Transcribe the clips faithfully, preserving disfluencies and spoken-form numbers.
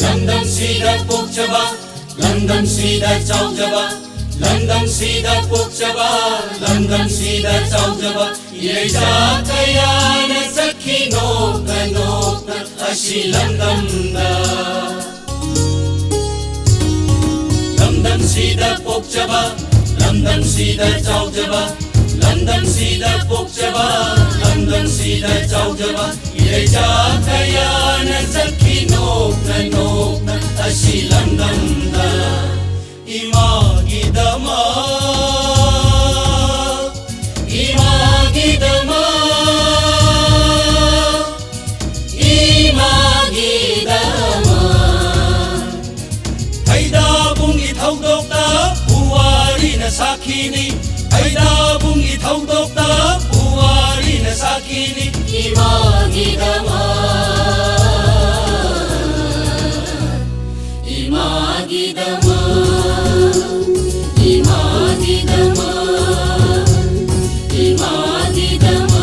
ꯂꯝꯗꯝꯁꯤꯗ ꯄꯣꯛꯆꯕ, ꯂꯝꯗꯝꯁꯤꯗ ꯆꯥꯎꯖꯕ, ꯂꯝꯗꯝꯁꯤꯗ ꯄꯣꯛꯆꯕ, ꯂꯝꯗꯝꯁꯤꯗ ꯆꯥꯎꯖꯕ ꯏꯔꯩꯆꯥ ꯀꯌꯥꯅ ꯆꯠꯈꯤ ꯅꯣꯛꯅ ꯅꯣꯛꯅ ꯑꯁꯤ ꯂꯝꯗꯝꯗ꯫ ꯂꯝꯗꯝꯁꯤꯗ ꯄꯣꯛꯆꯕ, ꯂꯝꯗꯝꯁꯤꯗ ꯆꯥꯎꯖꯕ, ꯂꯝꯗꯝꯁꯤꯗ ꯄꯣꯛꯆꯕ, ꯂꯝꯗꯝꯁꯤꯗ ꯆꯥꯎꯖꯕ ꯏꯔꯩꯆꯥ ꯀꯌꯥꯅ ꯆꯠꯈꯤ ꯅꯣꯛꯅ ꯅꯣꯛꯅ ꯑꯁꯤ ꯂꯝꯗꯝꯗ꯫ ꯏꯃꯥꯒꯤꯗꯃꯛ, ꯏꯃꯥꯒꯤꯗꯃꯛ, ꯏꯃꯥꯒꯤꯗꯃꯛ꯫ ꯍꯩꯗꯥꯕꯨꯡꯒꯤ ꯊꯧꯗꯣꯛꯇ ꯄꯨꯋꯥꯔꯤꯅ ꯁꯥꯈꯤꯅꯤ꯫ ꯍꯩꯗꯥꯕꯨꯡꯒꯤ ꯊꯧꯗꯣꯛꯇ ꯄꯨꯋꯥꯔꯤꯅ ꯁꯥꯈꯤꯅꯤ꯫ ꯏꯃꯥꯒꯤꯗꯃꯛ, ꯏꯃꯥꯒꯤꯗꯃꯛ, ꯏꯃꯥꯒꯤꯗꯃꯛ, ꯏꯃꯥꯒꯤꯗꯃꯛ꯫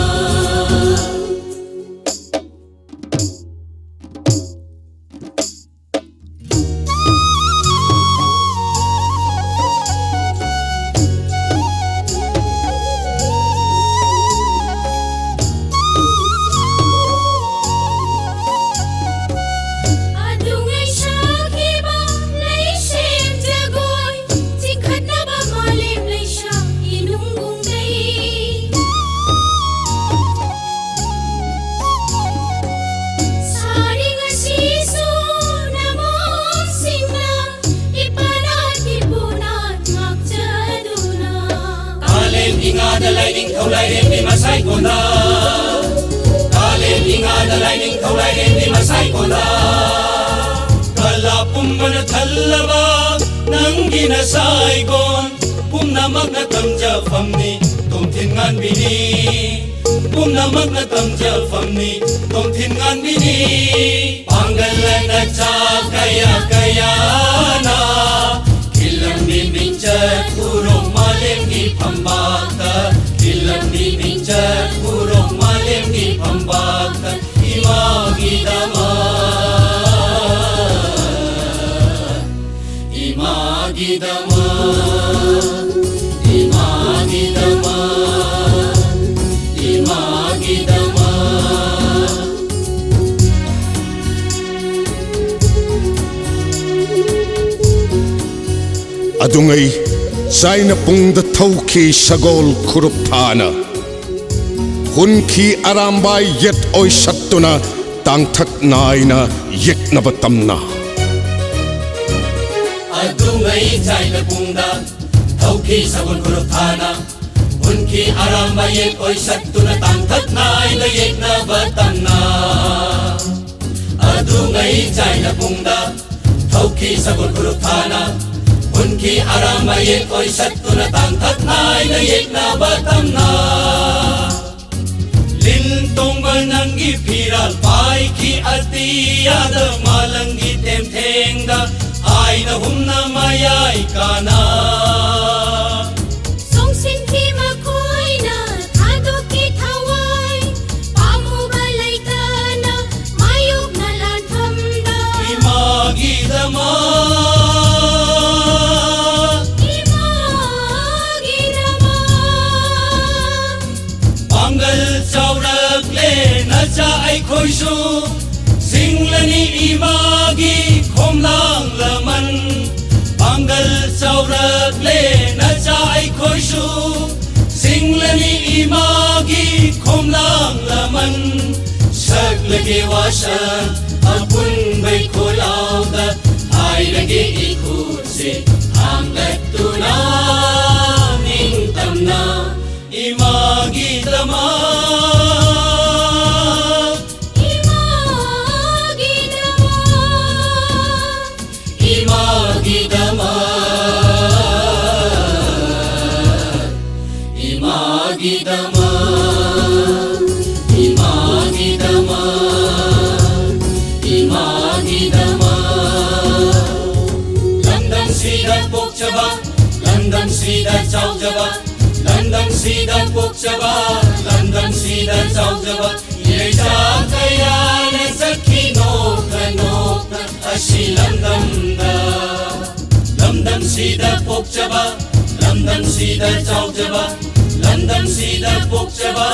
ꯑꯗꯨꯉꯩ ꯁꯥꯈꯤꯕ ꯂꯩꯁꯦꯝ ꯖꯒꯣꯏ, ꯆꯤꯡꯈꯠꯅꯕ ꯃꯥꯂꯦꯝ ꯂꯩꯁꯥ ꯏꯅꯨꯡ ꯀꯨꯝꯍꯩ꯫ ꯁꯥꯔꯤ ꯉꯁꯤꯁꯨ ꯅꯃꯣꯝꯁꯤꯡꯅ ꯏꯄꯥꯅꯥꯠ ꯏꯄꯨꯅꯥꯠ ꯉꯥꯛꯆꯗꯨꯅ꯫ ꯀꯥꯂꯦꯟ ꯏꯉꯥꯗ ꯂꯥꯏꯅꯤꯡꯊꯧ ꯂꯥꯏꯔꯦꯝꯕꯤ ꯃꯁꯥꯏꯀꯣꯟꯗ, ꯀꯥꯂꯦꯟ ꯏꯉꯥꯗ ꯂꯥꯏꯅꯤꯡꯊꯧ ꯂꯥꯏꯔꯦꯝꯕꯤ ꯃꯁꯥꯏꯀꯣꯟꯗ꯫ ꯀꯂꯥ ꯄꯨꯝꯕꯅ ꯊꯜꯂꯕ ꯅꯪꯒꯤ ꯅꯁꯥꯏꯀꯣꯟ ꯄꯨꯝꯅꯃꯛꯅ ꯇꯝꯖꯐꯝꯅꯤ ꯇꯣꯝꯊꯤꯟ ꯉꯥꯟꯕꯤꯅꯤ꯫ ꯄꯨꯝꯅꯃꯛꯅ ꯇꯝꯖꯐꯝꯅꯤ, ꯇꯣꯝꯊꯤꯟ ꯉꯥꯟꯕꯤꯅꯤ꯫ ꯄꯥꯡꯒꯜ ꯂꯩꯅ ꯆꯥ ꯀꯌꯥ ꯀꯌꯥꯅ ꯈꯤꯜꯂꯝꯃꯤ ꯃꯤꯡꯆꯠ ꯎꯔꯣꯡ ꯃꯥꯂꯦꯝꯒꯤ ꯐꯝꯕꯥꯛꯇ, ꯈꯤꯜꯂꯝꯃꯤ ꯃꯤꯡꯆꯠ ꯎꯔꯣꯡ ꯃꯥꯂꯦꯝꯒꯤ ꯐꯝꯕꯥꯛꯇ꯫ ꯏꯃꯥꯒꯤꯗꯃꯛ, ꯏꯃꯥꯒꯤꯗꯃꯛ, ꯏꯃꯥꯒꯤꯗꯃꯛ, ꯏꯃꯥꯒꯤꯗꯃꯛ꯫ ꯑꯗꯨꯉꯩ ꯆꯥꯏꯅ ꯄꯨꯡꯗ ꯊꯧꯈꯤ ꯁꯒꯣꯜ ꯈꯨꯔꯨꯞ ꯊꯥꯅ꯫ ꯍꯨꯟꯈꯤ ꯑꯔꯥꯝꯕꯥꯏ ꯌꯦꯠ ꯑꯣꯏꯁꯠꯇꯨꯅ ꯇꯥꯡꯊꯛ ꯅꯥꯏꯅ ꯌꯦꯛꯅꯕ ꯇꯝꯅ꯫ ꯑꯗꯨꯉꯩ ꯆꯥꯏꯅ ꯄꯨꯡꯗ ꯊꯧꯈꯤ ꯁꯒꯣꯜ ꯈꯨꯔꯨꯞ ꯊꯥꯅ꯫ ꯍꯨꯟꯈꯤ ꯑꯔꯥꯝꯕꯥꯏ ꯌꯦꯠ ꯑꯣꯏꯁꯠꯇꯨꯅ ꯇꯥꯡꯊꯛ ꯅꯥꯏꯅ ꯌꯦꯛꯅꯕ ꯇꯝꯅ꯫ ꯑꯗꯨꯉꯩ ꯆꯥꯏꯅ ꯄꯨꯡꯗ ꯊꯧꯈꯤ ꯁꯒꯣꯜ ꯈꯨꯔꯨꯞ ꯊꯥꯅ꯫ ꯍꯨꯟꯈꯤ ꯑꯔꯥꯝꯕꯥꯏ ꯌꯦꯠ ꯑꯣꯏꯁꯠꯇꯨꯅ ꯇꯥꯡꯊꯛ ꯅꯥꯏꯅ ꯌꯦꯛꯅꯕ ꯇꯝꯅ꯫ ꯂꯤꯟ ꯇꯣꯡꯕ ꯅꯪꯒꯤ ꯐꯤꯔꯥꯜ ꯄꯥꯏꯈꯤ ꯑꯇꯤꯌꯥꯗ ꯃꯥꯂꯪꯒꯤ ꯇꯦꯝꯊꯦꯡꯗ ꯑꯥꯏꯅ ꯍꯨꯝꯅ ꯃꯌꯥꯏ ꯀꯥꯅ꯫ ꯆꯣꯡꯁꯤꯟꯈꯤ ꯃꯈꯣꯏꯅ ꯊꯥꯗꯣꯛꯈꯤ ꯊꯋꯥꯏ, ꯄꯥꯝꯃꯨꯕ ꯂꯩꯇꯅ ꯃꯥꯌꯣꯛꯅ ꯂꯥꯟꯐꯝꯗ꯫ ꯏꯃꯥꯒꯤꯗꯃꯛ, ꯏꯃꯥꯒꯤꯗꯃꯛ꯫ ꯄꯥꯡꯒꯜ ꯆꯥꯎꯔꯛꯂꯦ ꯅꯆꯥ ꯑꯩꯈꯣꯏꯁꯨ, ꯁꯤꯡꯂꯅꯤ ꯏꯃꯥꯒꯤ ꯈꯣꯝꯂꯥꯡ ꯂꯃꯟ꯫ ꯄꯥꯡꯒꯜ ꯆꯥꯎꯔꯛꯂꯦ ꯅꯆꯥ ꯑꯩꯈꯣꯏꯁꯨ, ꯁꯤꯡꯂꯅꯤ ꯏꯃꯥꯒꯤ ꯈꯣꯝꯂꯥꯡ ꯂꯃꯟ꯫ ꯁꯛꯂꯒꯦ ꯋꯥꯁꯛ ꯑꯄꯨꯟꯕꯩ ꯈꯣꯜꯂꯥꯎꯗ, ꯍꯥꯏꯔꯒꯦ ꯏꯈꯨꯠꯁꯦ ꯊꯥꯡꯒꯠꯇꯨꯅ ꯅꯤꯡꯇꯝꯅ꯫ ꯏꯃꯥꯒꯤꯗꯃꯛ, ꯏꯃꯥꯒꯤꯗꯃꯛ, ꯏꯃꯥꯒꯤꯗꯃꯛ, ꯏꯃꯥꯒꯤꯗꯃꯛ꯫ ꯆꯥꯎꯖꯕ, ꯂꯝꯗꯝꯁꯤꯗ ꯆꯥꯎꯖꯕ ꯏꯔꯩꯆꯥ ꯀꯌꯥꯅ ꯆꯠꯈꯤ ꯅꯣꯛꯅ ꯅꯣꯛꯅ ꯑꯁꯤ ꯂꯝꯗꯝꯗ꯫ ꯂꯝꯗꯝꯁꯤꯗ ꯄꯣꯛꯆꯕ, ꯂꯝꯗꯝꯁꯤꯗ ꯆꯥꯎꯖꯕ, ꯂꯝꯗꯝꯁꯤꯗ ꯄꯣꯛꯆꯕ,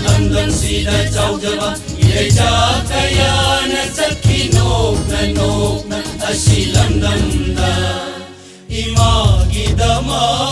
ꯂꯝꯗꯝꯁꯤꯗ ꯆꯥꯎꯖꯕ ꯏꯔꯩꯆꯥ ꯀꯌꯥꯅ ꯆꯠꯈꯤ ꯅꯣꯛꯅ ꯅꯣꯛꯅ ꯑꯁꯤ ꯂꯝꯗꯝꯗ꯫ ꯏꯃꯥꯒꯤꯗꯃꯛ